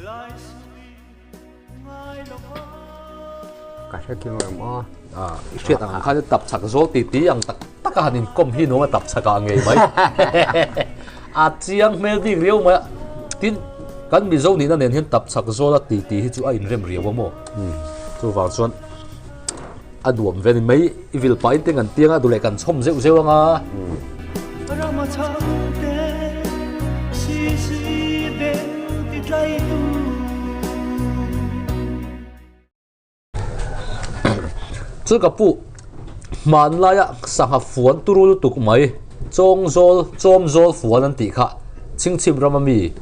Ka hre kim rem aw. I hriat ang khan tap chak zawl ti ti ang tak tak a han inkawm hi nuam a tap chak ah ngei mai. A chiang hmel bik riau mai a. Tin, kan Mizo nihna nen hian tap chak zawl a ti ti hi chu a inrem riau a maw? Chuvang chuan a nuam ve a ni mai. I vil pahin te ngan tiang a duh leh kan chhawm zeuh zeuh ang a. Chu ka pu hmanlaia sangha fuan turu lutuk mai chawngzawl chawmzawl fuan an tih kha chhingchhip rama mi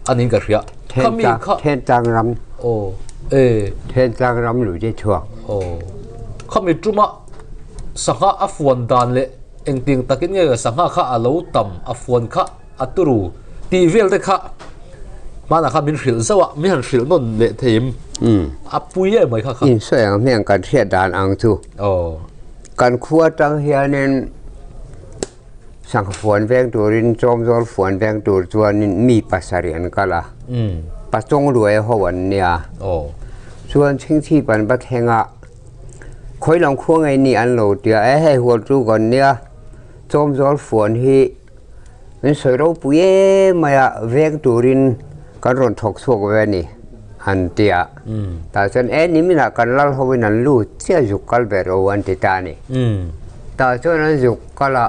a niin ka hria khami kha Thentlang ram aw e Thentlang ram lui te chhuak aw khami tuma sangha a fuan dan leh engtiang takin nge sangha kha a lo tam a fuan kha A turu tih vel te kha hmanah khan min hrilh zauh a, min han hrilh nawn leh thei em? A pui em mai kha kha. Insawi ang hmeng kan hriat dan ang chu. Kan khua atang hianin sangha fuan veng turin chawmzawl fuan veng tur chuanin mi pasarih an kal a, Pachawng luai ho an nia. Chuan chhingchhip an va thleng a, khawilam khua ngei ni an lo tia, e hei hual chu kan nia, chawmzawl fuan hi Min sawi ropui em mai a, veng turin kan rawn thawk chhuak ve a ni, an ti a. Tah chuan e niminah kan lal hoin an lut chiah zuk kal ber o an ti ta a ni. Tah chuan an zuk kal a,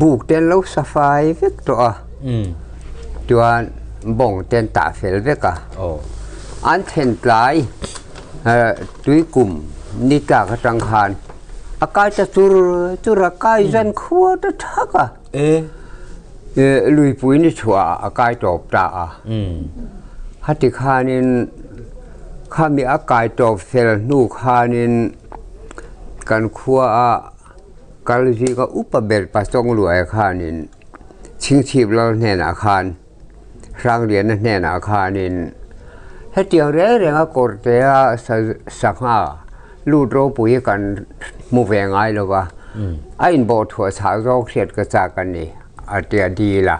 buk te an lo sa fai vek tawh a, chuan bawng te an tah fel vek a. An thlen tlai tuikum ni tlak atang khan A kai ta chur chur a, kai zan khua ta thak a. Luipui ni chhuah ah a kai tawp ta a. Hati khanin khami a kai tawp fel hnu khanin kan khua a kal zing a upa ber Pachawng Luai khanin Chhingchhip Lal hnenah khan Hrangliana hnenah khanin hetiang reng reng a kawrte a sangha lut ropui hi kan hmu ve ngai lo va, a inbawh thuah chhah zawk hriat ka chak a ni a ti a dil a.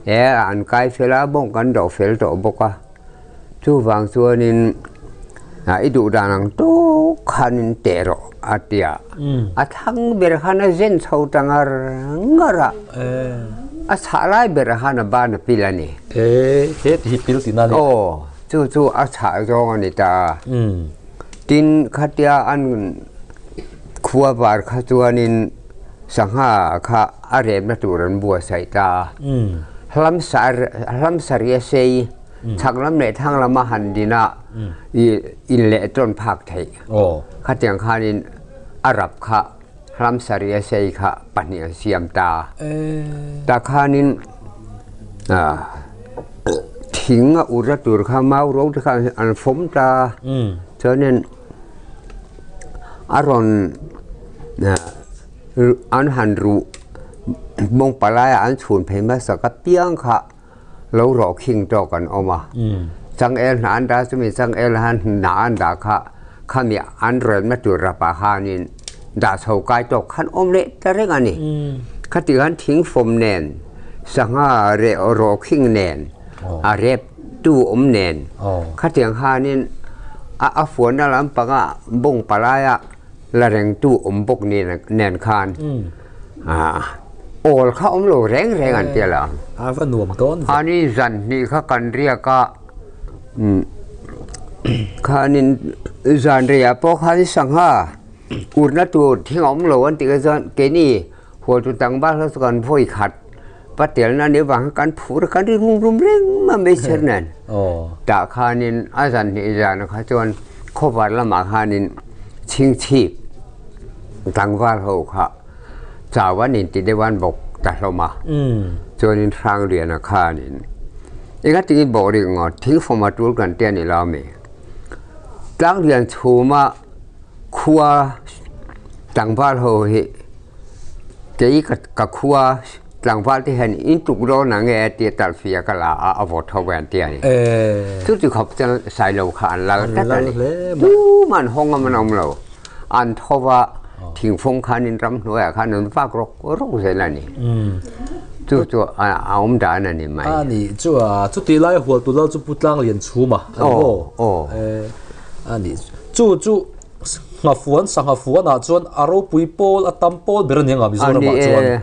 He an kai fel a, bawng kan doh fel tawh bawk a, chuvang chuanin i duh dan ang tawk khanin teh rawh a ti a. A thlang ber khan a zen chho ta ngar ngar a, a chhah lai ber khan a ban a pil a ni. E, he ti hi pil tihna a ni. Aw, chu chu a chhah zawng a ni ta a. Tin, khatia an khua var kha chuanin sangha kha a remna tur an buatsaih ta a. Hlam sar, hlam sarih a sei, chhak lam leh thlang lama han din a, i in leh tawn phak theih. Khatiang khanin a rap kha hlam sarih a sei kha pahnih an siam ta. Tah khanin thing a ur a tur kha mau ro te kha an fawm ta. Chuanin a rawn an han ruh mawng palaiah an chhun phei hmasa ka piang kha. Lo rawh khing tawk an awm a. Changel hna an dah chumi changel han hna an dah kha khami an relna tur rapah khanin dah chho kai tawk khan awm leh ta reng a ni. Khati khan thingfawm nen, sangha reh rawh khing nen, a rep tu awm nen khatiang khanin a a fuanna lampanga bawng palaia la rengtu awm bawk nen khan Awl kha awm lo reng reng an tia la. A va nuam dawn ve. Ani zan hnih kha kan riak a, khanin zan reiah pawh khan sangha urna tur thing a awm lo an tih kha chuan keini hualtu tlangval kha chu kan vawi khat patelna nih avang khan kan phur a kan ri rum rum reng mai mai chher nen. Tah khanin a zan hnih zan kha chuan khawvar lamah khanin chhingchhip tlangval ho kha chau an inti deuh a an bawk ta hlawm a chuanin Hrangliana khanin enga tingin bawk rik ngawt thingfawm a tul kan tia ni lo ami Tlanglian chhuma khua tlangval ho hi kei ka khua tlangval te hian in tuk dawn ang e tia talfia ka la a a vawt ho ve an tia ni chuti khawp chuan Sailo kha an lal tlat a ni tumah an hawng ngam an awm lo. An tho va, thingfung khanin ramhnuaiah khan an vak rawk rawk zel a ni. Chu chu a awm dan a ni mai. A ni chu a, chuti lai hual tu lal chu Pu Tlanglian chhum a, a ni maw? Aw, aw. E, a ni. Chu chu Nghafuan, Sanghafuan ah chuan a ropui pawl, a tam pawl ber a ni ang a Mizoram ah chuan. A ni e,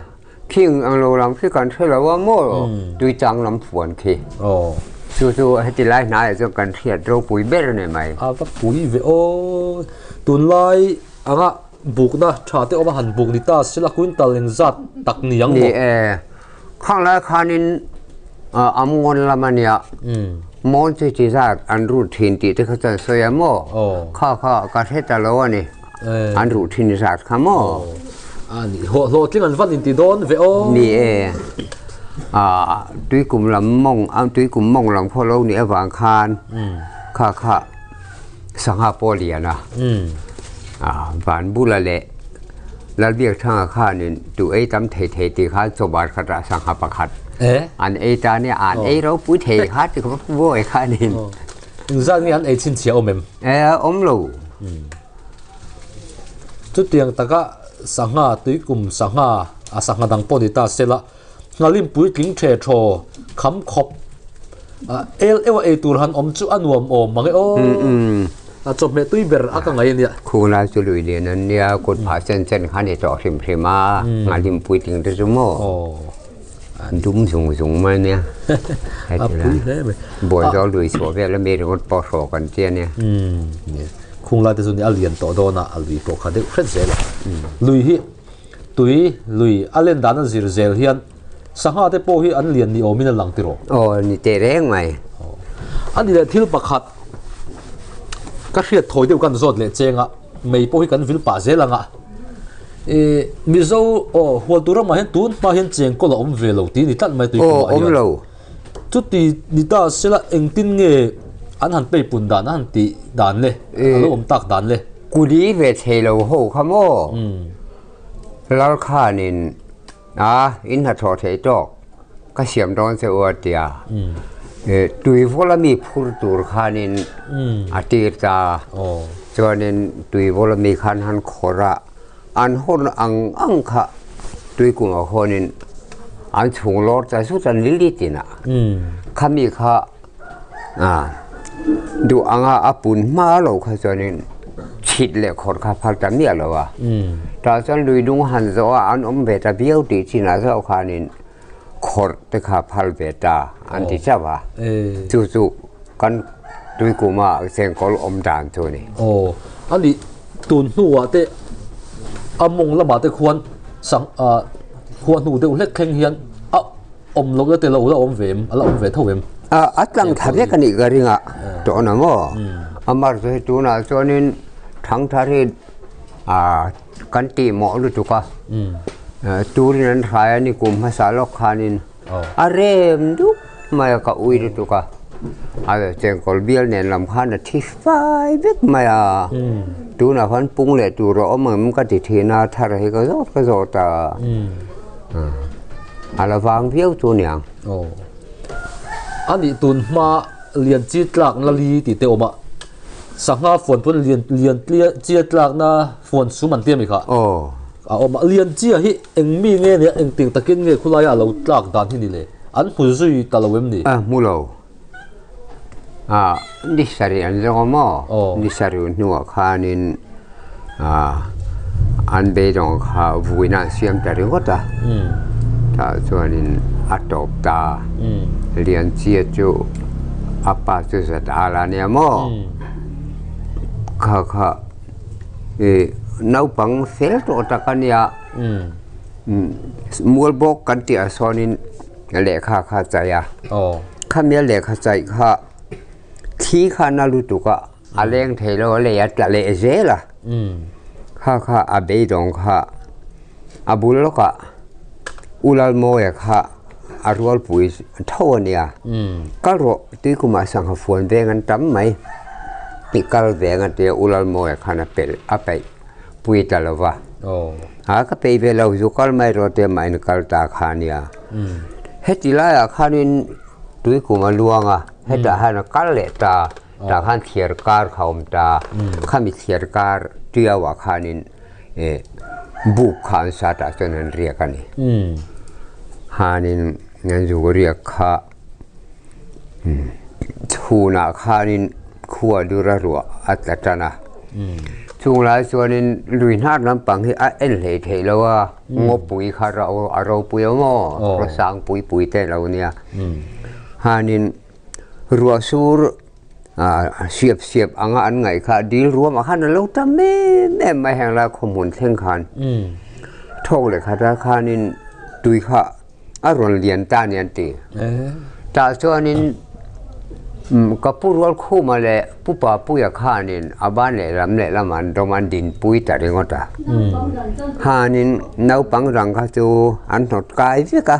khing ang lo lam khi kan hre lo a maw, Tuichang lam fuan khi. Aw. Chu chu heti lai hnaiah chuan kan hriat ropui ber a ni mai. A va pui ve aw, tunlai anga Bukna tha te awm a han buk ni ta sila quintal engzat tak ni ang maw? Ni e, khang lai khanin Amngawn lam a nia, mawn chu chi zat an ruh thin tih te kha chuan sawi a maw? Kha kha ka hre ta lo a ni, an ruh thin zat kha maw? A ni, hlawhtling an van inti dawn ve aw. Ni e, tuikum lam mawng, tuikum mawng lam khaw lo nih avang khan kha kha Sangha pawh lian a, van bula leh Lalbiakthanga khanin tu ei tam thei thei tih khan chawbar khatah sangha pakhat an ei ta nia, an ei ropui thei kha ti khawp buai khanin. Engzat nge an ei chhinchhiah awm em? E, awm lo. Chutiang taka sangha tuikum sangha a sangha dang pawh ni ta sela, Nghalim puitling ṭhe ṭhaw kham khawp el eua ei tur han awm chu a nuam awm mang e aw. A chawhmeh tui ber a ka ngai a nia. Khung lai chu lui lian an nia, kut phah chen chen kha ni tawh hrim hrim a, nghalim puitling te chu maw dum zung zung mai nia. A pui hle mai. Buaizawk lui chhuah vel a mi ringawt pawh hrawh kan ti a nia. Khung lai te chu ni a lian tawh dawn a, a lui pawh kha deuh hret zel a. Lui hi Tui, lui a len dan a zir zel hian sangha te pawh hi an lian ni awmin a lang tiraw? Aw, ni teh reng mai. Aw. A ni leh thil pakhat ka hriat thawi deuh kan zawt leh cheng a, mei pawh hi kan vil pah zel ang a. I Mizo aw hual tur ramah hian tun hma hian chengkawl a awm ve lo tih ni tlat mai tui kumah hian. Aw, awm lo. Chuti ni ta sela engtin nge an han peipun dan a han tih dan le, a lo awm tak dan le? Kuli ve thei lo ho kha maw? Lal khanin a in hnathawh theih tawk ka siam dawn che u a tia. Tuivawla mi phur tur khanin a tir ta. Chuanin tuivawla mi khan han khawrh a. An hawn ang ang kha tuikungah hawnin an chhung lawr ta zut an lili tinah khami kha duh anga a pun hma lo kha chuanin chhit leh khawr kha phal ta miah lo a. Tah chuan lui dung han zawh a an awm ve ta viau tih chinah zawk khanin khawrh te kha phal ve ta an ti chauh a. Chu chu kan tuikuma chengkawl awm dan chu a ni. Aw, a nih tun hnuah te a mawng lamah te khuan sang ah khua hnu deuh hlek thleng hian a awm loh na te lo la awm ve em a la awm ve tho em? A a tlang thla vek a nih ka ring a tawh na maw? Amar chu hei tunah chuanin thangthar hi ah kan tih mawh lutuk a, turin an hrai a ni kum hmasa lawk khanin a rem dup mai a ka ui lutuk a, a chengkawl bial nen lam khan a thi fai vek mai a, tunah khan pung leh tur a awm ang ka ti thin a, thar hi ka zawt ka zawt a, a la vang viau chu aniang. A nih tun hma lian chi tlak na li tih te awm a. Sangha fuan pawn lian lian chia tlakna fuan sum an ti a mi kha. Aw. A awm a, lian chia hi eng mi nge nia eng ting takin nge khulaia a lo tlak dan hi ni le? An hmu zui ta lo em ni? A hmu lo. A ni sarih an zawng a maw? Aw. Ni sarih hnuah khanin a an beidawng kha vuina an siam ta ringawt a. Tah chuanin a tawp ta. Lian chia chu a pa chu zat al a nia maw? Kha kha i naupang fel tawh tak a nia. Mual bawk kan tih ah sawnin lehkha kha a chaih a. Khami a lehkha chaih kha thli kha na lutuk a. A leng thei lo a lei a tla leh zel a, kha kha a beidawng kha a bul lawkah U Lalmawia kha a rualpui tho a nia, kal rawh tuikumah sangha fuan veng an tam mai i kal veng a tia U Lalmawia khan a pelh a peih pui ta lo va, ha ka peih ve lo zu kal mai rawh tia mah in kal ta kha a nia, heti laiah khanin tuikum a luang a, hetah hian a kal leh ta. Tah khan thliar kar kha awm ta, khami thliar kar tiauah khanin buk kha an sa tah chuan an riak a ni. Khanin an zuk riak kha chhunah khanin khua dura ruah a tla tan a. Chung lai chuanin lui hnar lampang hi a en hlei theih lo a, ngawpui kha a ropui a maw, rawsang pui pui te lo nia. Khanin ruah sur siap siap anga an ngaih kha dil ruamah khan a lo tam em em mai heng lai khawhmun thleng khan thawk leh khat ah khanin tui kha a rawn lian ta a ni an ti. Tah chuanin ka pu rual khuma leh pu Papuia khanin a ban lehlam lehlamah an dawm a an dinpui ta ringawt a. Khanin naupang rang kha chu an hnawt kai vek a.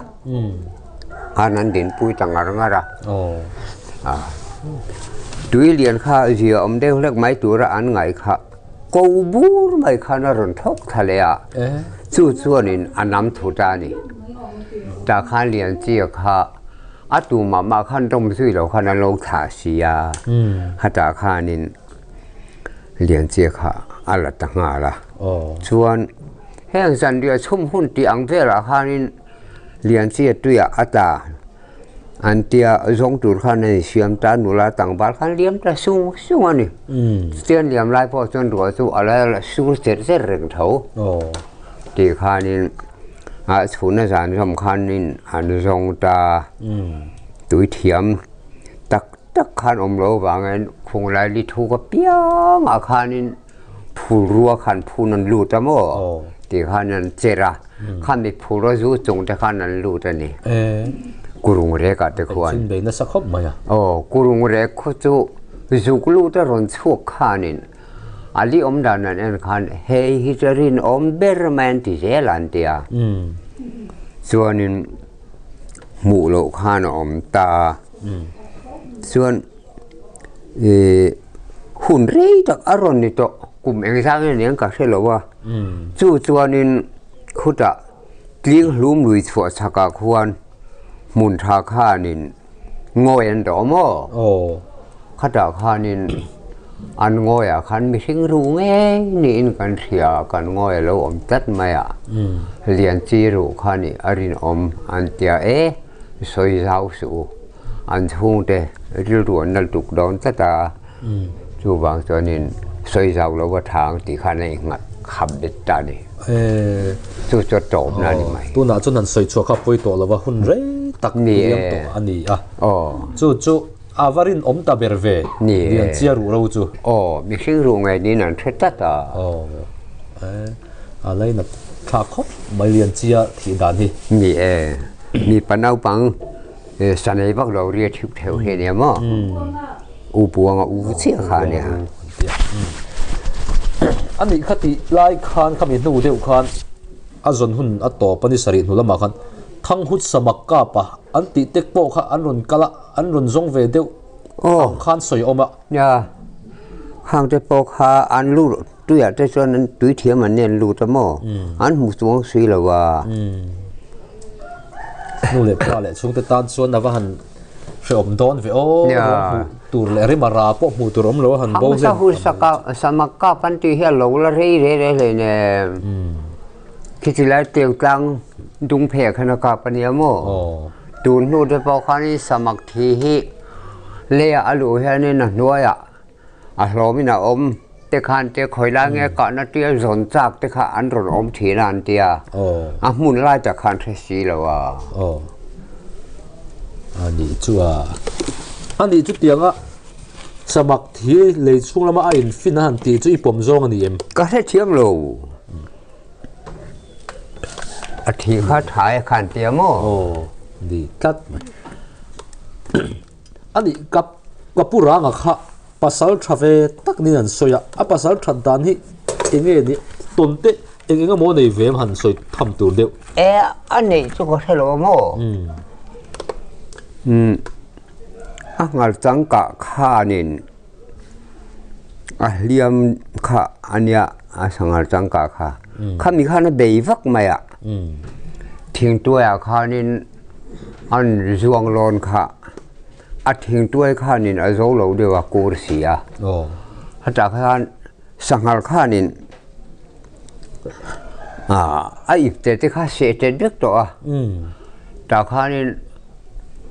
Khan an dinpui ta ngar ngar a. Tui lian kha zia awm deuh hlek mai tura an ngaih kha ko bur mai khan a rawn thawk thla leh a, chu chuanin a nam thu ta a ni. Tah khan lian chia kha a tu mah mah khan dawm zui lo khan an lo thlah si a, khatah khanin lian chia kha a la ta nghal a. Chuan heng zanriah chhum hun tih ang velah khanin Lianchia tuiah a tla an tia zawng tur khan a insiam ta, nula tlangval khan liam ta sung sung a ni. Chuan liam lai pawh chuan ruah chu a la sur cherh cherh reng tho tih khanin a chhuna zan zawm khanin an zawng ta, tui thiam tak tak khan awm lo vangin khunglai li thuk apiangah khanin phul rua khan phun an lut a maw tih khan an cher a khami phul a zu chung te khan an lut a ni kurung rek ah te khuan chin bei nasa khawp mai a aw kurung rek khu chu zuk lut a rawn chhuak khanin a li awm dan an en khan hei hi chu rinawm ber mai an ti zel a an ti a chuanin hmuh loh khan a awm ta chuan Ih hun rei tak a rawn ni tawh kum eng zang nge aniang ka hre lo a chu chuanin khutah tling hlum lui chhuah chhakah khuan hmun tha khanin ngawi an dawh maw khatah khanin an ngawiah khan mihring ru ngei niin kan hria kan ngawi a lo awm tlat mai a lian chi ruh kha nih a rinawm an tia e sawi zau suh u. An chhungte rilru an nal tuk dawn tlat a, chuvang chuanin sawi zau lo a tha ang tih khan a innghat khap bet ta a ni. Chu chu a tawpna a ni mai. Tunah chuan han sawi chhuah kha pawi tawh lo va, hun rei tak liam tawh a ni a. Chu chu a va rinawm ta ber ve, lian chia ruh ro chu. Aw, mihring ruh ngei niin an hre tlat a. Aw, a lainat thlak khawp mai lian chia thih dan hi. Ni e, mipa naupang. Sanei vak lo ria theuh theuh hi a nia maw? U Buanga u chiah kha a nia. A nih kha tih lai khan khami hnu deuh khan a zawn hun a tawp a ni sarih hnu lamah khan Thanghut samak kap a an tih tek pawh kha an rawn kal a, an rawn zawng ve deuh ang khan sawi a awm a. Nia, khang te pawh kha an lut tuiah te chuan an tui thiam an nen lut a maw? An hmu chuang si lo a. Nu leh pa leh chhungte tan chuan a va han hrehawm dawn ve aw. Ruang hmuh tur leh rima ra pawh hmuh tur awm lo a han bo hlen. Hang saka samak kap an tih hi a lo la rei rei rei hlei nen. Khiti lai teu tlang dung pheh khan a kap a nia maw? Tun hnu te pawh khanin samak thi hi leiah a luh hianin a hnuaiah A hlawmin a awm te khan te khawi lai nge kahna tia zawn chak te kha an rawn awm thin a an ti a, a hmun lai tak khan hre si lo a. Aw. A nih chu a. A nih chu tianga samak thi lei chhung lama a infin a han tih chu i pawm zawng a ni em? Ka hre thiam lo. A thi kha tha e khan tia maw? Aw, ni tlat mai. A nih ka ka pu ranga kha pasal tha ve tak niin an sawi a, a pasal that dan hi eng nge ni tawn te eng eng emaw nei ve em han sawi tham tur deuh. E a neih chu ka hre lo a maw? Umm a nghal changkah khanin a hliam kha a nia a sanghal changkah kha khami khan a bei vak mai a thingtuaiah khanin An zuang lawn kha a thingtuai khanin a zo lo deuh a kur si a. Hetah khan sanghal khanin a ipte te kha seh tet vek tawh a. Tah khanin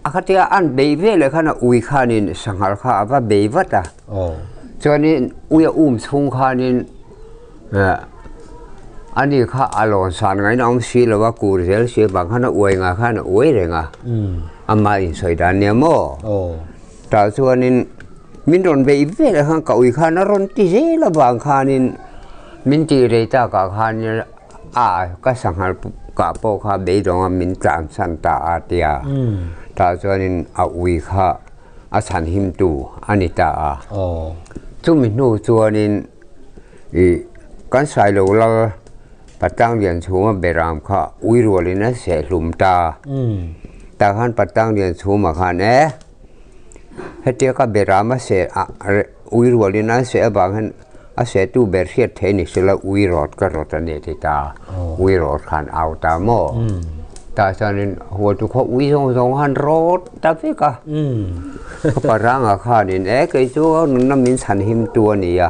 a khatia an bei veleh khan a ui khanin sanghal kha a va bei vat a. Chuanin ui a um chhung khanin ani kha a lawn san ngain a awm si lo a, kur zel si avang khan a uai ngah khan a uai reng a. Ama insawi dan nia maw? Tah chuanin min rawn bei veleh khan ka ui khan a rawn ti zel avang khanin min tih rei takah khanin A, ka sanghal kah pawh kha beidawnga min tlansan ta a tia. Tah chuanin a ui kha a chhanhimtu a ni ta a. Chumi hnu chuanin i kan Sailo lal Patang Lianchhuma beram kha ui rualin a sehhlum ta. Tah khan Patang Lianchhuma khan e, hetia ka beram a seh ui rualin a seh avang hian A sehtu ber hriat thei ni sela ui rawt ka rawt a ni ti ta. Ui rawt khan au ta maw? Tah chuanin hualtu khaw ui zawng zawng han rawt ta vek a. Ka paranga khanin e kei chu nunna min chhan him tu a ni a.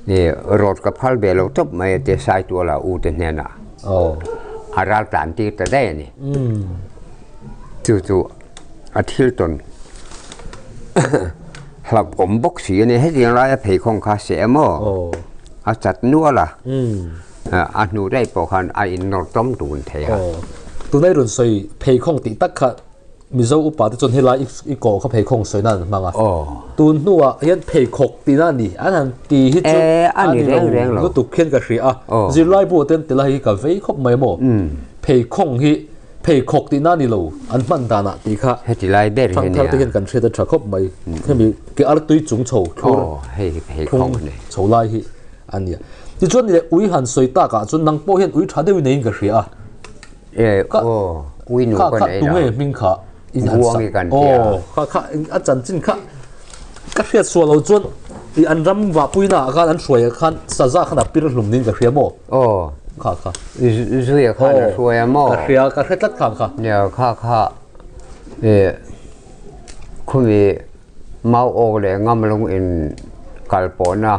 Ni rawt ka phal ve lo tawp mai a tia Saituala u te hnenah a ral tlan tir ta daih a ni. Chu chu a thil tawn hlauh awm bawk si a ni. Hetiang laia pheikhawng kha seh a maw? A chat nual a, a hnu daih pawh khan a innawr tawm tun thei a. Tunai rawn sawi pheikhawng tih tak kha Mizo upa te chuan helai i kawh kha pheikhawng sawina an hmang a. Tun hnuah hian pheikhawk tihna a ni. An han ti hi chu a ni lo lutuk hian ka hria a. Zirlai bu ah te an ti lai hi ka vei khawp mai maw? Pheikhawng hi Pheikhawk tihna a ni lo, an hman danah tih kha Heti lai ber hi nia. Thangthar te hian kan hriat a tha khawp mai. Hemi ke artui chung chho thlur phung chho lai hi a nia. Tichuan leh ui han sawi takah chuan nang pawh hian ui tha deuhin neiin ka hria a. E aw, ui nu ka nei la. Tunge hming kha i han sak. Buangi kan tia. Aw, kha kha a chanchin kha ka hriat sual lo chuan i an ram vahpuina ah khan an hruai ah khan saza khan a pir hlum niin ka hria maw? Aw. Kha kha. Zuia khan a hruai a maw? Ka hria, ka hre tlat khang kha. Nia, kha kha e khumi mau awk leh ngam lung in kal pawhna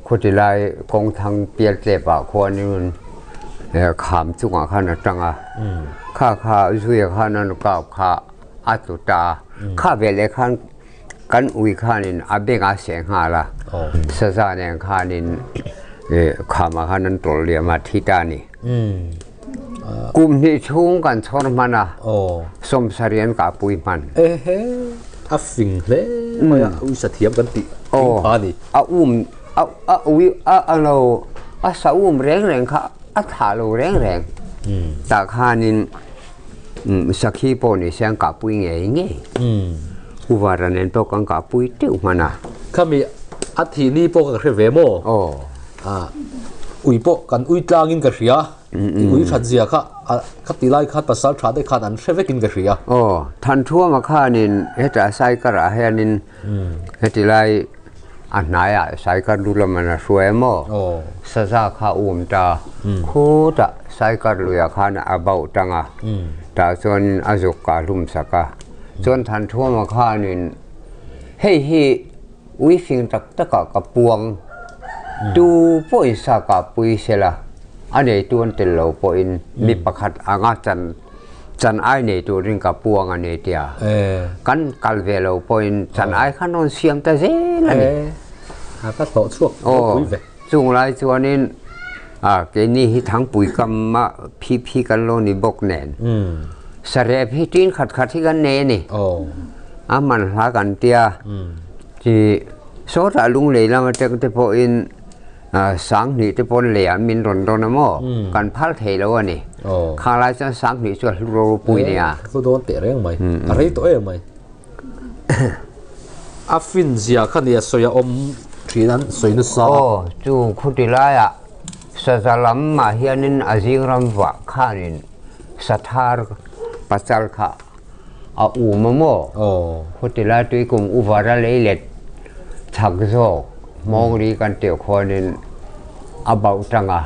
khuti lai kawng thang pial tlep ah khuanin kham chungah khan a tang a. Kha kha Zuia khan a nukau kha a tlu ta a. Kha veleh khan Kan ui khanin a beng a seh nghal a, saza nen khanin khamah khan an tawlh liam a, thi ta a ni. Kum hnih chhung kan chhawr hman a, sawmsarih an kahpui hman. Ehe, a fing hle mai a, ui sa thiam kan tih thing pha a ni. A um, a ui, a lo, a sa um reng reng kha a thlah lo reng reng. Tah khanin Sakhi pawh ni se an kahpui ngei ngei. Uvara nen pawh kan kahpui teuh hman a. Khami a thih ni pawh ka hre ve maw? Aw. Ui pawh kan ui tlangin ka hria. I ui that zia kha kha ti lai khan pasal tha te khan an hre vekin ka hria. Aw, Thanthuama khanin hetah Saikarah hianin heti lai a hnaiah Saikar lu lam an a hruai a maw? Saza kha a um ta. Khutah Saikar luiah khan a bauh tang a, tah chuanin a zuk kah hlum sak a. Chuan Thanthuama khanin, Hei hi ui fing tak takah ka puang, tu pawhin sa kah pui sela, a neitu an tel lo pawhin mi pakhat anga chan Chan ai nei turin ka puang a ni tia. Kan kal ve lo pawhin chan ai khan rawn siam ta zel a ni. A ka hlawh chhuak ropui ve. Chung lai chuanin keini hi Thangpui kam a phi phi kan lo ni bawk nen. Sarep hi tin khat khat hi kan nei a ni. A man hla kan tia. Chi sawtah lunglei lam atang te pawhin Sanghnih te pawn lei ah min rawn rawn a maw? Kan phal thei lo a ni. Khang lai chuan Sanghnih chu a hlu ropui nia. Hlu dawn teh reng mai. A rei tawh em mai. A fin zia kha nia sawi a awm thin an sawi nasa. Aw, chu khuti laiah saza lam mah hianin a zing ram vah khanin sathar pachal kha a um a maw? Khuti lai tuikum uvara lei let chak zawk hmawngri kan tih khuanin a bauh tang a.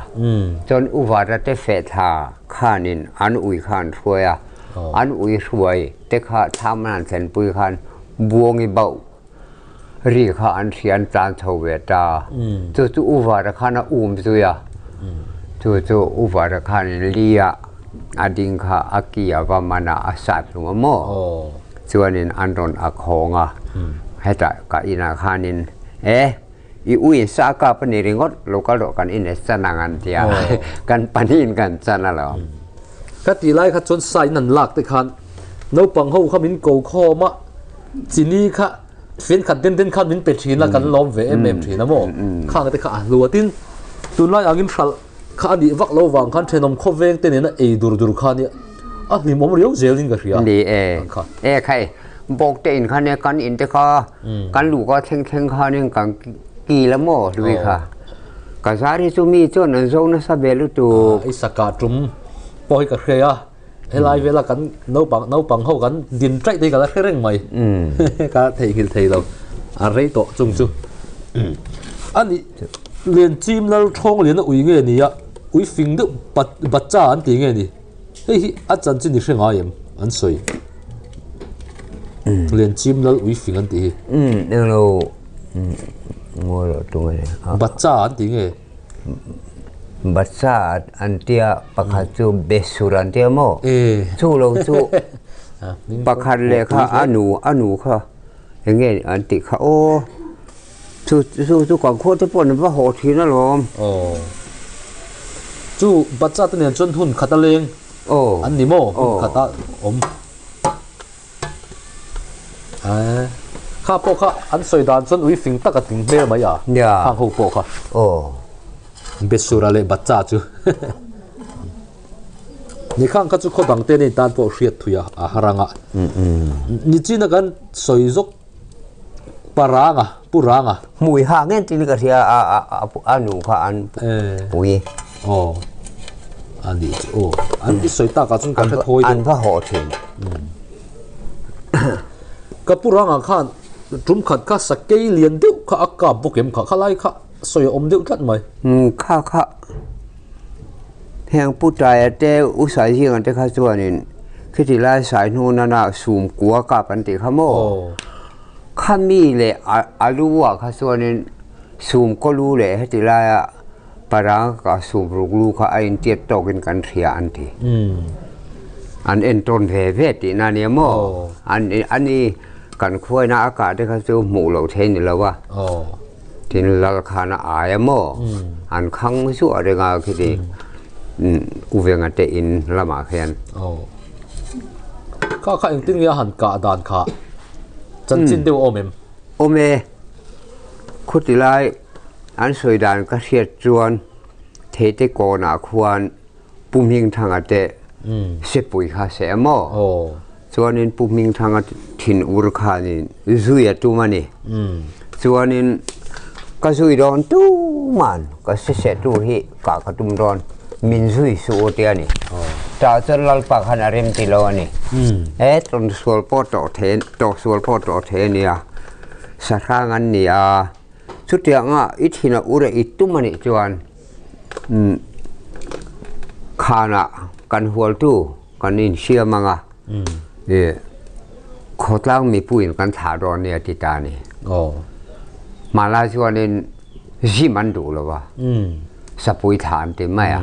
Chuan uvara te feh thla khanin an ui kha an hruai a. An ui hruai te kha thlam an han thlenpui khan buangi bauh ri kha an hria an tlan chho ve ta. Chu chu uvara khan a um zui a. Chu chu uvara khanin li ah. A ding kha a ki a va man a, a sat hlum a maw? Chuanin an rawn ak hawng a, hetah ka inah khanin e, i ui sa kap a ni ringawt, lo kal rawh kan in e chan ang an ti a, kan pahnihin kan chan alawm. Ka tih lai kha chuan sa in an lak te khan naupang ho kha min ko khawm a, chini kha fian khat den den khan min pe thin a, kan lawm ve em em thin a maw? Khang te kha a hlu a, tin tunlai angin hralh kha a nih vak lo vang khan thenawm khawveng te nena ei dur dur kha nia a hlimawm riau zelin ka hria. Ni e, e khai bawk te in khan e kan in te kha kan luh ka thleng thleng khanin kan ki la maw hlui kha. Ka zar hi chu mi chuan an zo nasa ve lutuk. I saka tum pawh hi ka hria a, helai vela kan naupang naupang ho kan din taih te hi ka la hre reng mai. Ka theihnghilh thei lo, a rei tawh chung chu. A nih Lianchim lal thawng lian a ui nge ni a, ui fing deuh bacha an ti nge ni? Hei hi a chanchin i hre ngai em? An sawi. Lianchim lal ui fing an tih hi. Englo ngawi loh tum a ni. Bacha an ti nge? Bacha an tia pakhat chu Besur an tia maw? Chu lo chu pakhat leh kha a nu a nu kha eng nge an tih kha aw. Chu chu chu kan khuate pawh an va haw thin alawm. Aw. Chu Bacha te nen chuan hun khat a leng. Aw. An ni maw? Hun khat a awm. Ae. Kha pawh kha an sawi dan chuan ui fing tak a tling hmel mai a. Nia. Khang ho pawh kha. Aw. Besura leh Bacha chu. Ni khang kha chu khaw dang te nen tan pawh hriat thui a a har ang a. Nichina kan sawi zawk Paranga, Pu Ranga. Hmui ha ngen tin ka hria a a a nu kha an pui. Aw. A ni chu aw. An i sawi tak ah chuan ka hre thawi deuh. An va haw thin. Ka Pu Ranga khan tum khat kha sakei lian deuh kha a kap bawk em kha khalai kha sawi a awm deuh tlat mai. Kha kha heng Pu Taia te U Saizinga te kha chuanin khiti lai sai hnu nana sum kua kap an tih kha maw? Khami leh a lu ah kha chuanin sum kaw lu leh heti laia parang ka sum ruk lu kha a intiat tawkin kan hria an ti. An entawn ve ve tihna ania maw? An i kan khuaina a kah te kha chu hmuh loh thei ni lo a. Tin lal khan a ai a maw? An khang zuah reng a khiti Uvenga te in lamah khian. Aw. Kha kha engtin nge a han kah dan kha? Chanchin deuh a awm em? Awm e. Khuti lai an sawi dan ka hriat chuan Theite kawnah khuan Pu Hmingthanga te sepui kha se a maw? Chuanin Pu Hmingthanga thin ur khanin zui a tum a ni. Chuanin ka zui dawn tuman ka sise tu hi kah ka tum dawn min zui suh u tia ni. Tah chuan Lalpa khan a rem ti lo a ni. He tawn sual pawh tawh thei tawh sual pawh tawh thei a nia. Sahrang an ni a, chutianga i thin a ur a i tum a nih chuan khanah kan hualtu kan insiam ang a, ih khawtlang mipuiin kan thlah dawn nia ti ta a ni. Hmanlai chuanin zim an duh lo a, sapui thlah an ti mai a.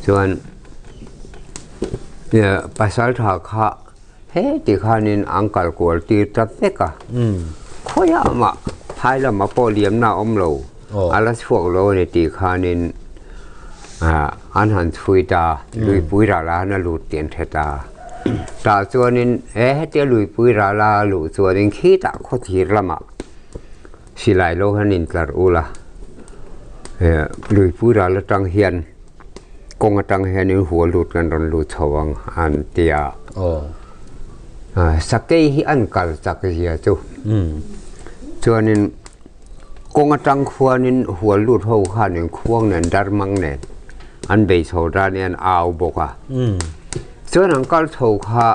Chuan pasal tha kha Heti khanin an kal kual tir ta vek a, khawiah mah phai lama pawh liamna a awm lo, a la chhuak lo a ni tih khanin an han chhui ta, luipui rala han a lut tih an hre ta. Tah chuanin he hetia luipui rala a luh chuanin khitah khawthir lamah silai lo han intlar ul a, luipui ral atang hian Kawng atang hianin hua lut kan rawn lut chho ang an ti a. Sakei hi an kal chak zia chu. Chuanin kawng atang khuanin hua lut ho khanin khuang nen darmang nen an bei chho dan hi an au bawk a. Chuan an kal chho kha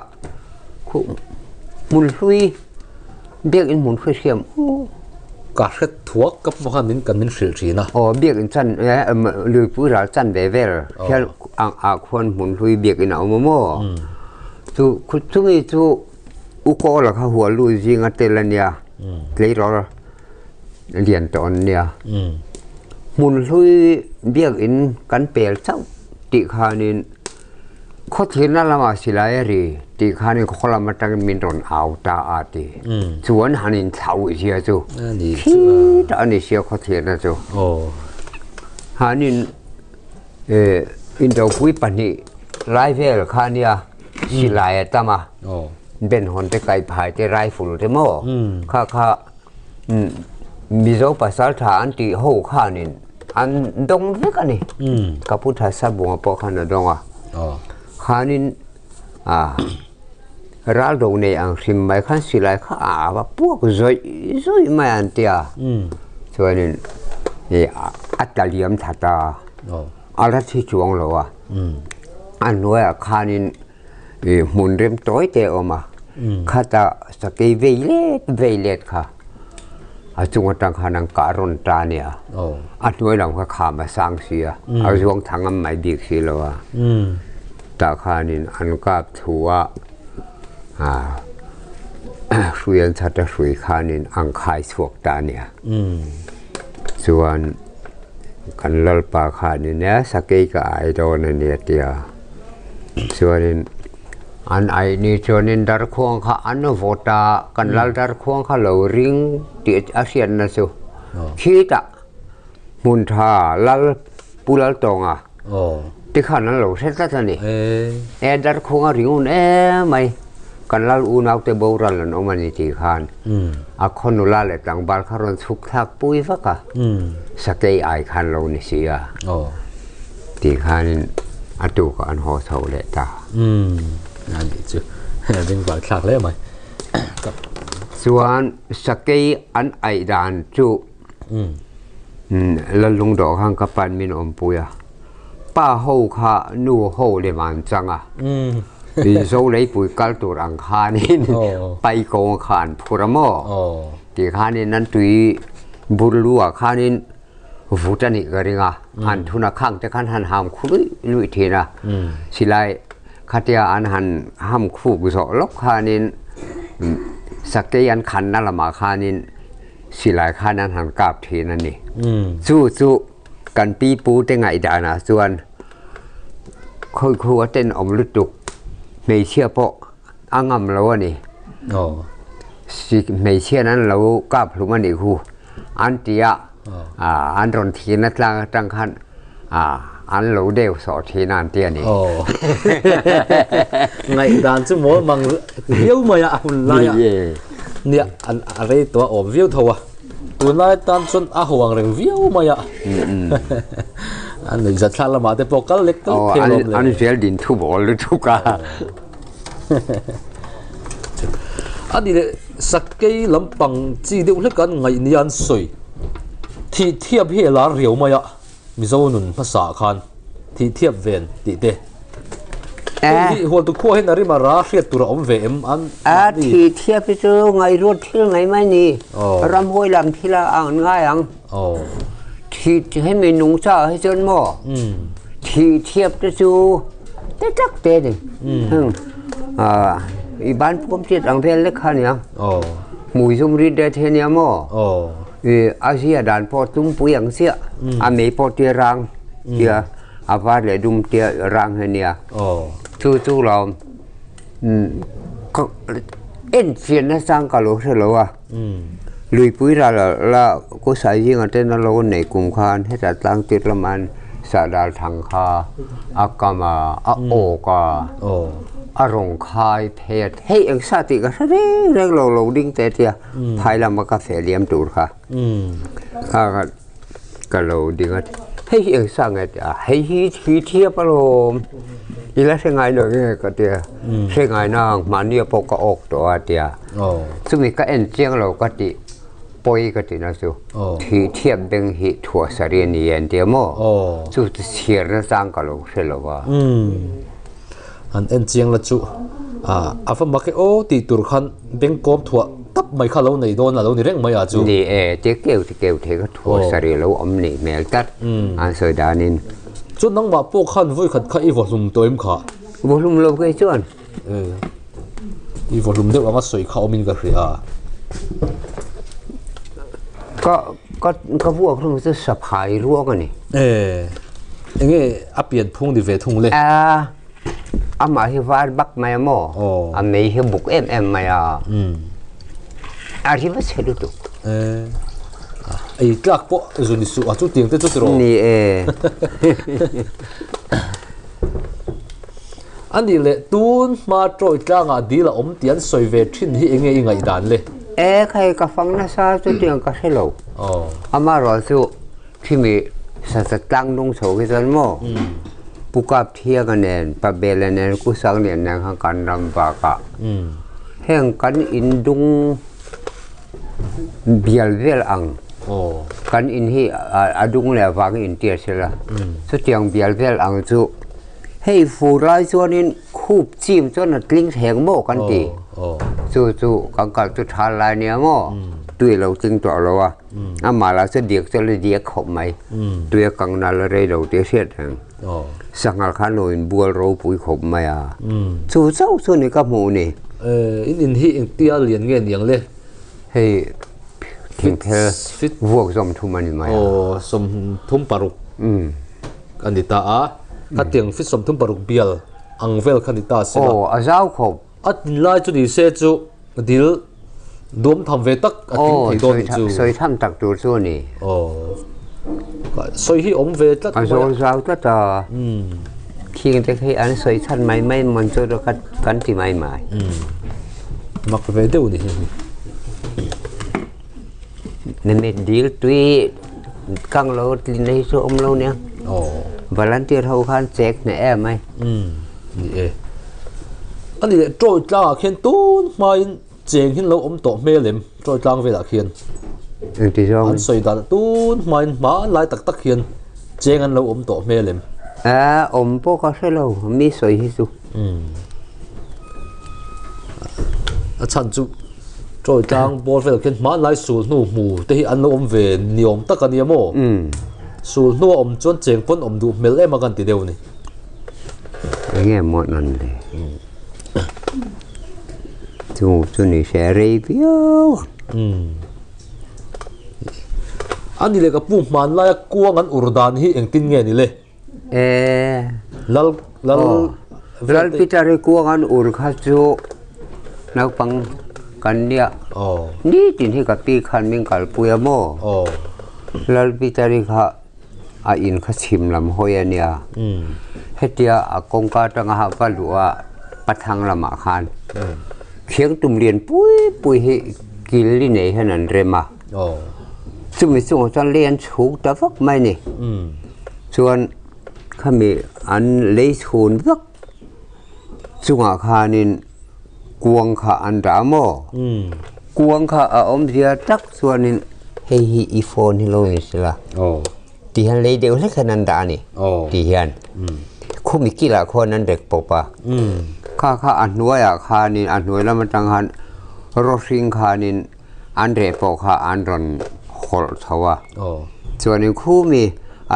hmun hlui Biakinn hmun hri hriam u. Ka hre thuak ka pawh khan min kan min hrilh thin a. Aw biakinn chan luipui ral chan ve vel hian ah khuan hmun hlui biakinn a awm a maw? Chu chumi chu u Kawla kha hual lu zinga tel a nia, tleirawl lian tawh an nia. Hmun hlui biakinn kan pel chauh tih khanin. Khawthirna lamah silai a ri tih khanin khaw lam atangin min rawn au ta a ti. Chuan han inthlauh zia chu khitah a ni sia khawthirna chu. Hanin indopui pahnih lai vel kha nia silai a tam a, benhawn te kaihphai te rifle te maw kha kha Mizo pasal tha an tih ho khanin an dawng vek a ni. Ka pu tha Sabunga pawh khan a dawng a. Khanin ral do nei ang hrim mai khan silai kha a ava puak zawih zawih mai an ti a. Chuanin a tla liam thla ta a, a la thi chuang lo a. A hnuaiah khanin I hmun rem tawi te a awm a, khata sakei vei let vei let kha a chung atang khan an kah rawn ta a nia, a hnuai lam kha kham a sang si a, a zuang thang am mai bik si lo a, tah khanin an kap thu a, hrui an chhat a hrui khanin an khai chhuak ta a nia, chuan kan lalpa khanin e sakei ka ai dawn a nia tia. Chuanin an aih ni chuanin darkhuang kha an vawt a, kan lal darkhuang kha lo ring tih a hriatna chu khitah hmun tha lal Pu Laltawnga te khan an lo hre tlat a ni. E darkhuang a ring un em mai, kan lal unaute boral an awm a ni tih khan a khaw nula leh tlangval kha rawn chhuk thlak pui vak a, sakei ai khan lo ni si a. Tih khanin a tukah an haw chho leh ta. Umm, a nih chu. Ring vang thlak hle mai. Chuan sakei an aih dan chu Lalung dawh khan ka pan min awmpui a, pa ho kha nu ho lem an chang a, Zo leipui kal tur ang khanin pai kawng kha an phur a maw? Tih khanin an tui bur lu ah khanin vut a nih ka ring a, an thuna khang te khan han ham khu luih luih thin a, silai khatia an han ham khuk zawh lawk khanin sakei an khanna lamah khanin silai khan an han kap thin a ni. Chu chu kan pi pu te ngaihdanah chuan khawi khu a tenawm lutuk hmeichhia pawh a ngam lo a ni. Hmeichhian an lo kap hlum a nih khu an ti a, an rawn thihna tlang atang khan an lo deuh sawh thin a an ti a ni. Ngaihdan chu mawl mang viau mai a, a hun lai a nia a rei tawh a awm viau tho a, tunlai tan chuan a ho ang reng viau mai a, a nuihzat thlak lamah te pawh kal lek lek thei alawm le. An zel din thu bawl lutuk a. A ni leh sakei lampang chi deuh hlek an ngaih nia an sawi. Thih thiap hi a lar riau mai a, Mizo nun hmasa ah khan thih thiap ven tih te. Hei hi hualtu khua hian a rim a ra hriat tur a awm ve em an A thih thiap hi chu ngaihruat thil ngaih mai ni. Ramhuai lam thil a an ngai ang. Thih hemi nungcha ah hi chuan maw thih thiap te chu te tak te a ni. I ban puam chiat ang vel lek kha nia. Hmui zum rit det hi ania maw? I a zia dan pawh tumpui ang chiah. A mei pawh tia rang tia a var leh dum tia rang hi ania. Chu chu lo en chian nasang ka lo hre lo a. Luipui ral la Ku Sai zinga ten a lo neih kum khan hetah tlang tir lama sahdal thang kha a kam a, a awk a, a rawn khai phei a, hei eng sa tih ka hre reng reng lo, lo ding teh tia phai lama ka feh liam tur kha kha ka lo ding a, hei hi eng sa nge tia, hei hi thi thiap alawm, i la hre ngai lo nge ka tia, hre ngai nang mahnia pawh ka awk tawh a tia. Chumi ka en chiang lo ka tih pawi ka tih na chu thih thiap beng hi thuah sari a ni e an ti a maw? Chu chu chhiar na chang ka lo hre lo a. An en chiang la chu a va mak e aw tih tur khan beng kawm thuah tap mai kha lo nei dawn a lo ni reng mai a chu. Ni e, ti keu ti keu thei kha thuah sari a lo awm nih hmel tlat an sawi danin. Chuan nangmah pawh khan vawi khat kha i vaw hlum tawh em kha? Vaw hlum lo kei chuan. I vawhlum deuh anga sawi kha awmin ka hria. Ka ka ka vuak hlum chu saphai ruang a ni. E, enge a pian phung ni ve thung le? A, Amah hi var bak mai a maw? A mei hi buk em em mai a. A ri va chhe lutuk. Ei tlak pawh zu ni suh a chu tiang te chu tiraw? Ni e. A nih leh tun hma tawi tlangah dil a awm tih an sawi ve thin hi enge i ngaihdan le? E khai ka fang nasa chu tiang ka hre lo. Amaherawh chu Khimi sasa tlang nung chho hi chuan maw Pu Kap Thianga nen, Pa Bela nen, Ku Sang Lian nen khan kan ram vak a. Heng kan in dung bial vel ang kan in hi a dung leh avangin in tia sela. Chutiang bial vel ang chu hei fur lai chuanin khup chim chuan a tling theng maw kan ti. Chu chu kan kal chu tha lai nia maw tui lo tling tawh lo a. Amah lah chu diak chu a la diak khawp mai. Tui a kang nal a rei lo tih a hriat reng. Sanghal khan lo inbual ropui khawp mai a. Chu chauh chu ni ka hmuh ni. In in hi engtia lian nge niang le? Hei thingphel vuak zawm thum a ni mai a. Aw 36 a ni ta a. Khatiang fit 36 bial ang vel kha ni ta se la. Aw a zau khawp. A tinlai chu ni se chu dil duam tham ve tak a tling thei dawn tih chu. Aw, sawi tham tak tur chu a ni. Aw, sawi hi awm ve tlat mai a. A zawl zau tlat a. Khing te khi an sawi chhan mai mai mawn chu kan ti mai mai. Mak ve deuh ni hi. Namit dil tui kang lo tlin hi chu awm lo nia. Aw. Volunteer ho khan check hneh em mai. Ni e. Ani leh Troy tlangah khian tun hmain cheng hin lo awm tawh hmel em Troy tlang velah khian. Engti zawng? An sawi dan tun hmain hma lai tak tak hian cheng an lo awm tawh hmel em. A awm pawh ka hre lo mi sawi hi chu. A chhan chu Troy tlang bawr velah khian hmanlai sul hnu hmu te hi an lo awm ve ni awm tak a nia maw? Sul hnu a awm chuan cheng pawn awm duh hmel em a kan ti deuh a ni. Enge maw an le? Chu chu ni se rei viau ang. A ni leh ka pu hmanlaia kuang an ur dan hi engtin nge ni le? E. Lal lal Lal Peter hi kuang an ur kha chu naupang kan nia. Nitin hi ka pi khan min kalpui a maw? Lal Peter hi kha a in kha chhim lam hawi a nia. Hetia a kawngka atanga ha va luh a pathang lamah khan khiang tum lian pui pui hi kil li nei hian an rem a. Chumi chungah chuan lei an chhuk ta vak mai a ni. Chuan khami an lei chhun vak chungah khanin kuang kha an dah maw? Kuang kha a awmzia tak chuanin hei hi i phone hi lo ni sela ti hian lei deuh hlek hian an dah a ni ti hian khumi kilah khuan an rek pawp a. Kha kha a hnuaiah khanin a hnuai lam atang khan rawhring khanin an reh pawh kha an rawn hawlh chho a, chuanin khumi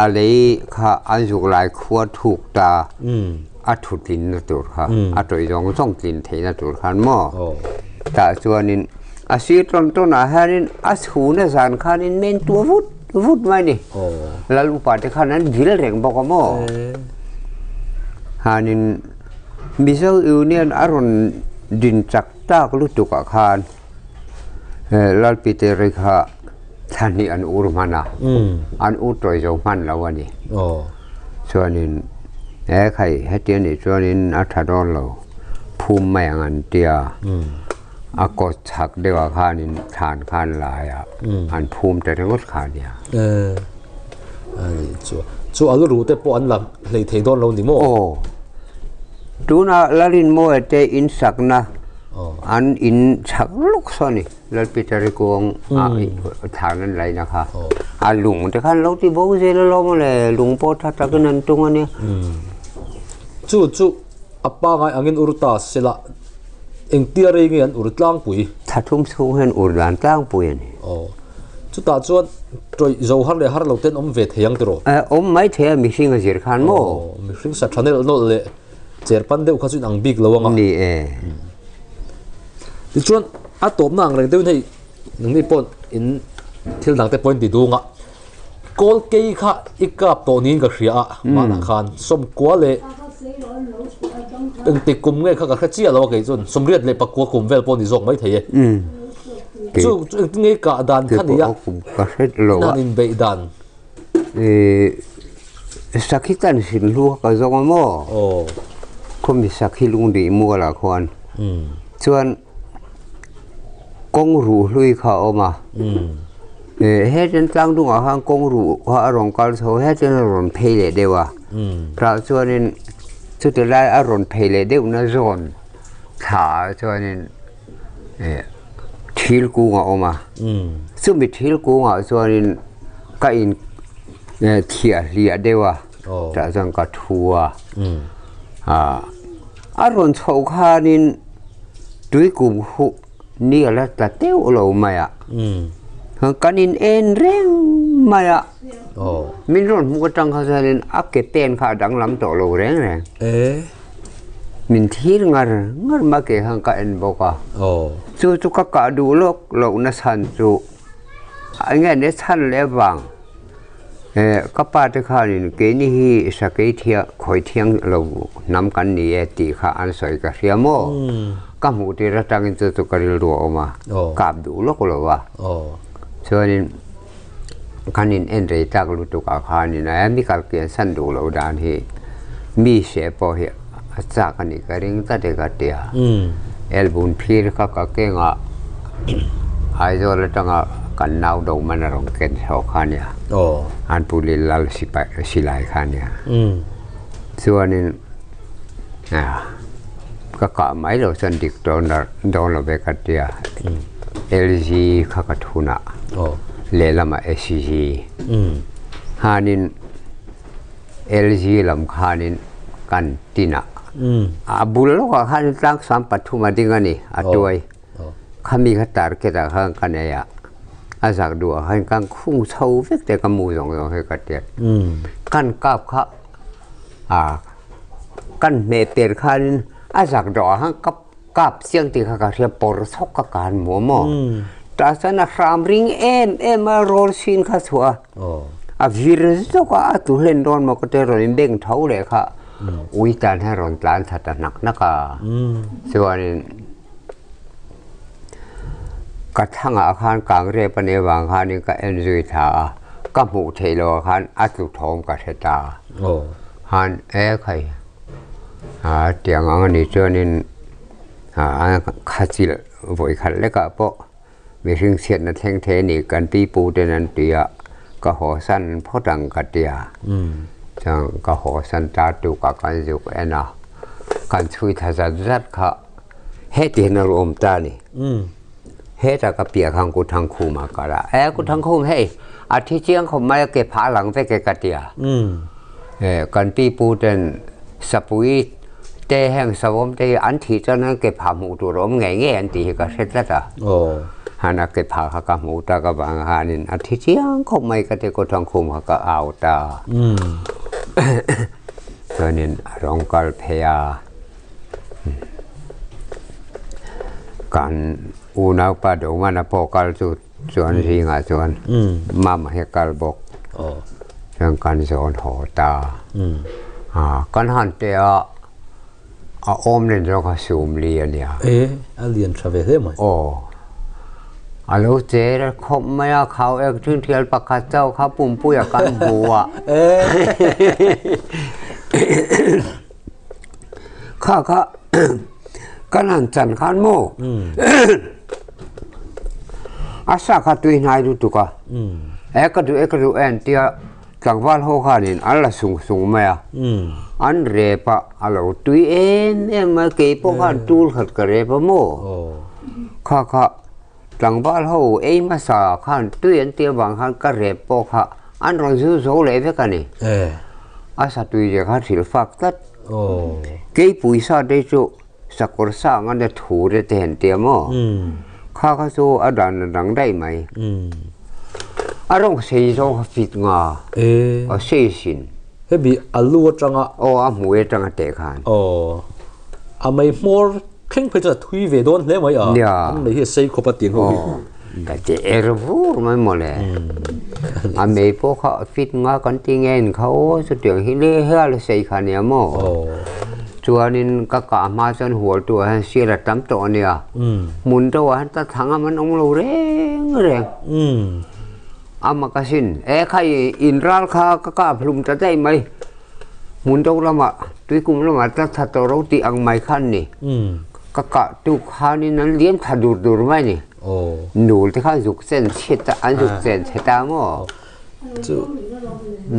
a lei kha an zuk lai khua thuk ta a thu tlinna tur kha a tawih zawng zawng tlin theihna tur khan maw tah chuanin a sir tawn tawnah hianin a chhuna zan khanin men tua vut vut mai a ni lal upa te khan an vil reng bawk a maw hanin Mizo Union a rawn din chak tak lutukah khan. Lalpite ri kha thla hnih an ur hman a, an ur tawi zo hman lo a ni. Chuanin he khai heti a nih chuanin a tha dawn lo, phum mai ang an ti a, a kawt chhak deuhah khanin thlan khan lai a, an phum ta ringawt kha a nia. Chu a lu te pawh an la hlei thei dawn lo ni maw? Aw, tunah Lalinmawia te insakna An in chhak lawk saw a ni. Lal Peter i kuang ah thlan an laih na kha. A lung te khan lo ti bo zel alawm a le, lung pawh tha takin an tung a nia. Chu chu a pangai angin ur ta sela engtia rei nge an ur tlangpui? Thla thum chhung hian ur dan tlangpui a ni. Aw. Chutah chuan tawih zo har leh har lo ten awm ve thei ang tiraw? Awm mai thei a mihring a zir khan maw? Aw, mihring sa tha nelh nawlh leh Cher pan deuh kha chu inang bik lo anga. Ni e. Tichuan a tawpna ang reng deuhin hei nangni pawh in thil dang te pawh in ti dung a. Kawl kei kha i kap tawh niin ka hria a manah khan sawmkua leh. Engtik kum nge kha ka hre chiah lo a kei chuan 89 kum vel pawh ni zawk mai thei e. Chu chu engtin nge kah dan kha nia ka hre lo a. Nan inbeih dan. Sakhi tan hrin hlu kha ka zawng a maw? Aw. Khawmi sakhi lungdih mualah khuan chuan kawng ruh hlui kha a awm a. Hetin tlang dungah khan kawng ruh kha a rawn kal chho hetin a rawn phei leh deuh a. Tah chuanin chuti lai a rawn phei leh deuhna zawn thlaah chuanin thil kung a awm a. Chumi thil kungah chuanin ka in thiah hliah deuh a tah chuan ka thu a. A rawn chhoh khanin tui kum huh ni a la tla teuh lo mai a. Kan in en reng mai a. Min rawn hmuh atang kha chuanin a ke pen kha a danglam tawh lo reng reng. Min thir ngar ngar mai ke khan ka en bawk a. Chu chu ka kah duh lawk lohna chhan chu eng nge ni chhan leh vang ka pa te khanin keini hi sakei thiang khawi thiang lo hnam kan ni e tih kha an sawi ka hria maw? Ka hmuh tir atangin chu chu ka rilru a awm a, kap duh lawk lo a. Chuanin kan in en rei tak lutuk ah khanin a mi kal kian san duh loh dan hi mi hre pawh hi a chak a nih ka ring tlat e ka ti a. Elbun phir kha ka kengah Aizawl atanga kan nau do man a rawn ken chho kha a nia. An pu lil lal sipai silai kha a nia. Chuanin ka kah mai loh chuan dik dawn dawn lo ve ka ti a. LG kha ka thun a, lehlamah SG. Khanin LG lam khanin kan tin a. A bul lawkah khanin tlangsam pathum a ding a ni, a tuai. Khami kha target ah khan ka nei a, a zak duh ah khan kan khung chho vek te ka mu zawng zawng hi ka tiat. Kan kap kha a kan hmeh per khanin a zak dawh ah khan ka kap chiang tih kha ka hria pawr chhawk ka kan mu a maw. Tah chuan a hram ring em em a rawl sin kha chhuah a, a vir zawk a, a tu hlen dawn maw ka tia rawn in beng tho leh kha ui tan hian rawn tlan thla ta hnak hnak a. Chuanin Ka thlangah khan kang rep a nih avang khanin ka en zui thla a, ka hmuh theih loh ah khan a tlu thawm ka hre ta. Khan e khai a tiang ang a nih chuanin khachilh vawi khat lekah pawh mihring chhiatna thleng thei a nih kan pi pu ten an ti a, ka haw san phawt ang ka ti a. Chuan ka haw san ta tukah kan zuk en a, kan chhui thla zat zat kha. Heti hian a awm ta a ni. Hetah ka piah khan Ku Thangkhum a kal a. E Ku Thangkhum hei a thi chiang khawp mai a ke phah lang vek e ka ti a. Kan pi pu ten sapui te heng savawm te hi an thih chuan an ke phah hmuh tur a awm ngei ngei an tih hi ka hre tlat a. Han a ke phah kha ka hmuh tak avang khanin a thi chiang khawp mai ka ti Ku Thangkhum kha ka au ta. Chuanin a rawn kal phei a. Kan unaupa Dawngana pawh kal chu chuan zingah chuan mama hi a kal bawk. Chuan kan zawn haw ta. Kan han teh a, a awm nen zawng kha sum li a nia. E, a lian tha ve hle mai. Aw, a lo che khawp mai a, khau ek thin thial pakhat chauh kha pumpuia kan hmu a. Kha kha kan han chan khan maw a sa kha tui hnai lutuk a e ka duh e ka duh e an tia tlangval ho khanin an la sung sung mai a an rep a a lo tui em em mai kei pawh khan tul khat ka rep a maw kha kha tlangval ho ei hmasa khan tui an tia vang khan ka rep pawh kha an rawn zu zo leh vek a ni a sa tui zia kha hrilh fak tlat. Keipui sa te chu sakawr sa anga na thu te te han tia maw? Kha kha chu a dan a dang daih mai. A rawng sei zawng kha fit nga a sei sin. Hemi a lu atanga. Aw a hmui atanga teh khan. Aw a mei hmawr thleng phei chuan a thui ve dawn hle mai a. An mei hi a sei khawp a tiang ho hi. Ka ti er vur mai mawle. A mei pawh kha fit nga kan ti nge in kha aw chutiang hi le hial sei kha nia maw. Chuanin ka kah hma chuan hualtu ah hian sial a tam tawh a nia. Hmun deuh ah hian ta thang am an awm lo reng reng. A mak asin. E khai in ral kha ka kap hlum ta daih mai. Hmun deuh lamah tuikum lamah ta tha tawh ro tih ang mai kha an ni. Ka kah tuk khanin an liam tha dur dur mai a ni. Nul te khan zuk chen chhe ta an zuk chen chhe ta maw? Chu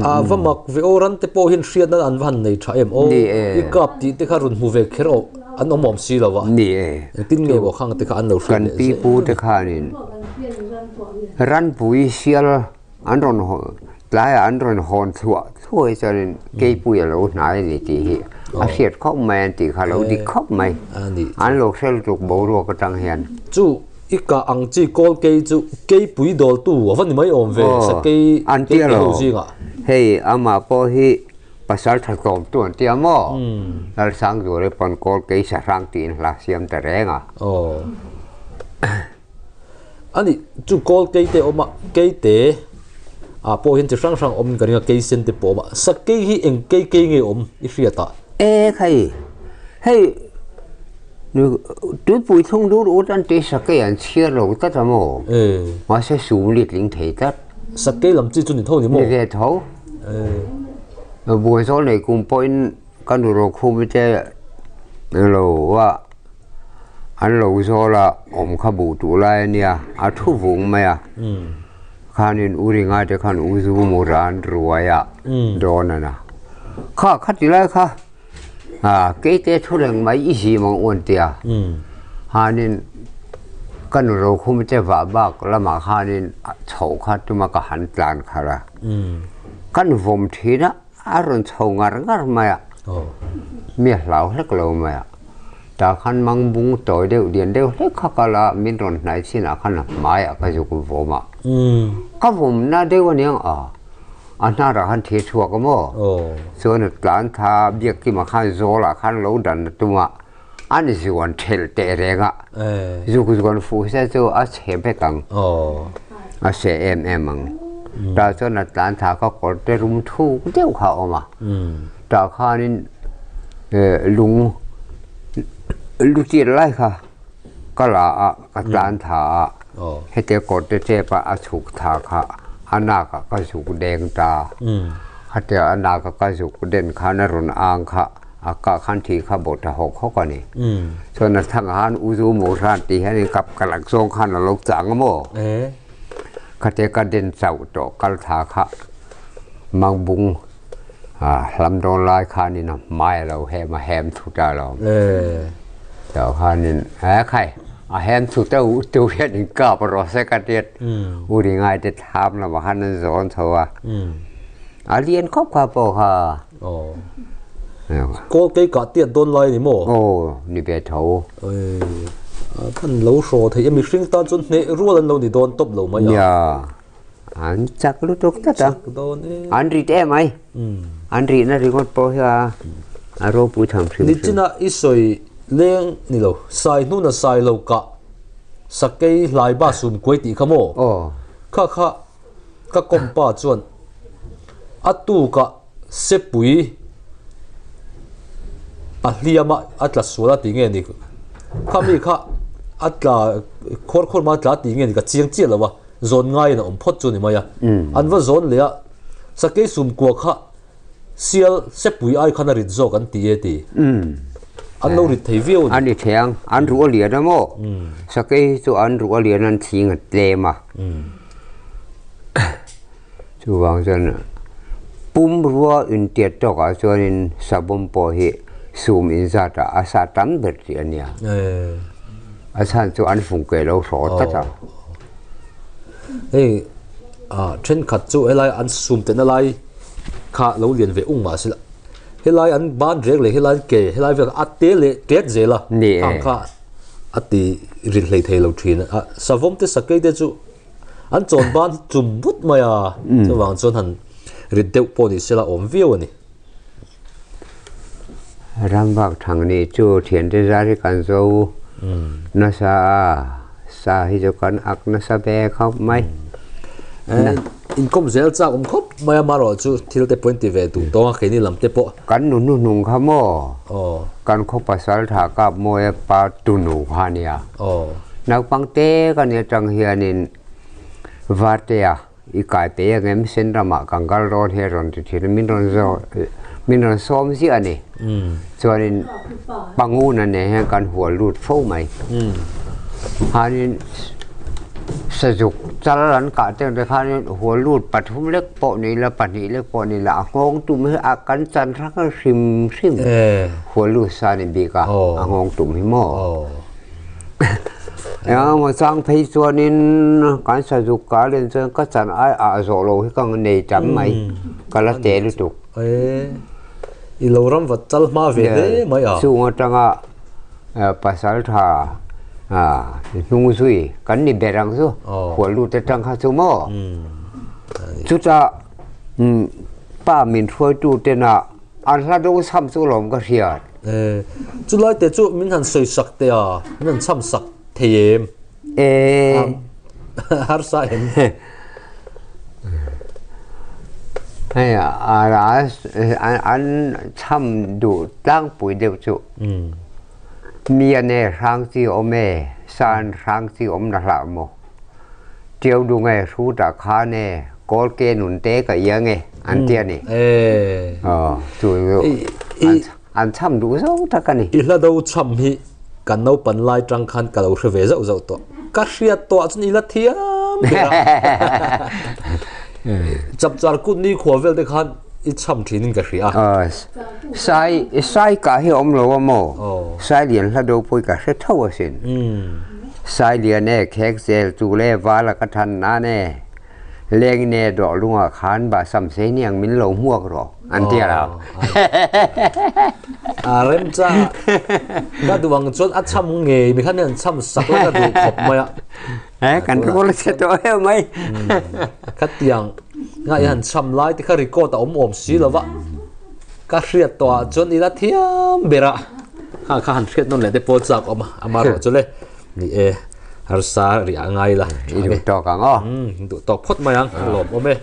a va mak ve aw ran te pawh hian hriatna an va han nei tha em aw i kap tih te kha rawn hmu ve kher aw an awm awm si lo a. Ni e. Engtin nge maw khang te kha an lo hriat leh zel. Kan pipu te khanin ranpui sial an rawn tlaiah an rawn hawn thluah thluah hi chuanin keipui a lo hnai a ni tih hi a hriat khawp mai an tih kha a lo dik khawp mai. An lo hre lutuk boruak atang hian. Chu i kah ang chi kawl kei chu keipui dawltu a va ni mai awm ve sakei kei ho zingah. Hei amah pawh hi pasal tha tlawmtu an tia maw? Lalsangzuala pawn kawl kei sahrang tiin hla siam ta reng a. Ani chu kawl kei te awm a, kei te ah pawh hian chi hrang hrang awm in ka ring a, kei sen te pawh awm a, sakei hi eng kei kei nge awm i hriat ah? E khai, hei tuipui thlung dur ut an tih sakei an chhiar lo tlat a maw? Mahse sum letling thei tlat. Sakei lam chi chu ni tho ni maw? Ni ve tho. Buai zawl nei kum pawhin ka nu Rokhumi te lo a. An lo zawl a, awm kha buh tuh lai a nia, a thu vung mai a. Khanin u ringa te khan u zu mur a an ruai a, dawn a na. Kha kha ti lai kha, a keite thu reng mai i zim ang u an ti a. Khanin ka nu Rokhum te vah bak lamah khanin chhoh kha tuma ka han tlan khalh a. Kan vawm thin a. A rawn chho ngar ngar mai a, mi a hlau hlek lo mai a. Tah khan mang bung tawi deuh lian deuh hlek kha kal a, min rawn hnai chinah khan a hmaiah ka zuk vawm a. Ka vawmna deuh a niang a, a hnarah khan thi chhuak a maw? Chuan a tlan tha biak kimah khan zawlah khan lo dan a tum a, an zuan thelh teh reng a, zuk zuan fuh se chu a chhe vek ang, a seh em em ang. Tah chuan a tlan thla kha kawr te rum thuk deuh kha a awm a, tah khanin lung lu chiat lai kha ka la a, ka tlan thla a, hete kawr te chep a a chhuk thla kha a nak ah ka zuk deng ta, hete a nak a ka zuk den khan a rawn ang kha. A kah khan thi kha bawh ta hawk hawk a ni. Chuan a thangah khan u zu maw hran tih hian in kap ka lak zawng khan a lo chang a maw? Khate ka den chauh tawh kal tha kha mangbung hlam dawn lai khanin a hmai a lo hem a hem thu ta lo. Chauh khanin he khai a hem thu ta u tu hian in kap rawh se ka tiat u ri ngai te thlam lamah khan an zawn chho a. A lian khawp kha pawh kha. Aw. Kawl kei kah tiat dawn lai a ni maw? Aw, ni ve tho. Kan lo hraw thei a, mihring tan chuan hneh rual an lo ni dawn tawp lo mai a. Nia, an chak lutuk tlat a. Chak dawn e. An rit em ai. An rihna ringawt pawh hi a a ropui tham hrim hrim. Nichina i sawi leng ni lo, sai hnuna sai lo kah sakei hlai ba sum kuai tih kha maw? Aw. Kha kha ka kawmpa chuan a tukah Sepui a hliam a, a tla sual a tih nge ni? Kha mi kha a tla khuar khuar ma tla tih nge ni ka chiang chiah lo a, zawn ngaiin a awm phawt chu a ni mai a. An va zawn leh a, sakei sumkua kha sial sepui ai khan a rit zawk an ti e ti. An lo rit thei viau a ni. A ni thei ang, an ruh a lian a maw? Sakei hi chu an ruh a lian an thing a tlem a. Chuvang chuan pumrua intiat tawkah chuanin savawm pawh hi sum inzatah a sa tam ber tih a nia. A chhan chu an fung ke lo hraw tlat a. Hei thenkhat chu helai an sum tehna lai kha lo lian ve ung mah se la, helai an ban rek leh helai an ke helai vel a te leh tet zel a, khang kha a ti rin hlei thei lo thin a. Savawm te sakei te chu An chawn ban hi chum but mai a, chuvang chuan han rit deuh pawh ni sela awm viau a ni. Ramvak thang nih chu thiante zar hi kan zo nasa a, sa hi chu kan ak nasa ve khawp mai. Inkawm zel chak awm khawp mai a, marawh chu thil te pawh in ti ve duh tawng a, keini lam te pawh. Kan nu hnuhnung kha maw? Kan khaw pasal tha kap mawi a pa tunu kha a nia. Naupang te ka nia tang hianin Vartea i kai pe ang em sen ramah kan kal dawn hi a rawn ti thin a, min rawn zawh min rawn sawm ziah a ni. Chuanin Panguna nen hian kan hual lut fo mai. Khanin sazuk chal an kah te ang te khanin hual lut pathum lek pawh ni ila pahnih lek pawh ni ila a nghawng tum hi a kan chan hrang hrim hrim hual lut sa a ni bik a, a nghawng tum hi maw. Eng emaw chang phei chuanin kan sazuk kah len chuan ka chan ai ah zawh loh hi ka nei tam mai ka la te lutuk. I lo ram vat chal hma ve hle mai a. Chung atanga pasal tha hnung zui kan ni ber ang chu hual lut atang kha chu maw. Chutah pa min hruaitu tena an hla dawng cham chu lawm ka hriat. Chulai te chu min han sawi sak teh a, min han cham sak thei em? Harsa em? Hei an cham duh tlangpui deuh chu. Mi a ne hrang chi awm e, san hrang chi awm na hlah maw? Ṭiau dung e, hrut ah khan e, kawl ke nun te ka iang e, an ti a ni. Chu an cham duh zawng tak a ni. I hla do cham hi ka naupan lai tang khan ka lo hre ve zauh zauh tawh. Ka hriat tawh ah chuan i la thiam ber a. Chapchar kut ni khua vel te khan i cham thin in ka hria a. Sai sai kah hi awm lo a maw? Sai lian hla do pawh hi ka hre tho asin. Sai lian e khek zel chu le val a ka than nan e leng ne dawh lungah khan bah sam sei niang min lo hmuak rawh an ti a lo. A rem cha ka duh ang chuan a cham ngei mi khan an cham sak la ka duh khawp mai a. Eh kan rual che tawh em mai. Khatiang nga i han cham lai te kha record a awm awm si lova ka hriat tawh ah chuan ila thiam ber a kha kha han hriat nawn leh te pawh chak awm a amarawh chu le ni e harsa rih a ngai la i duh tawk ang aw duh tawk phawt mai ang a lawm awm e.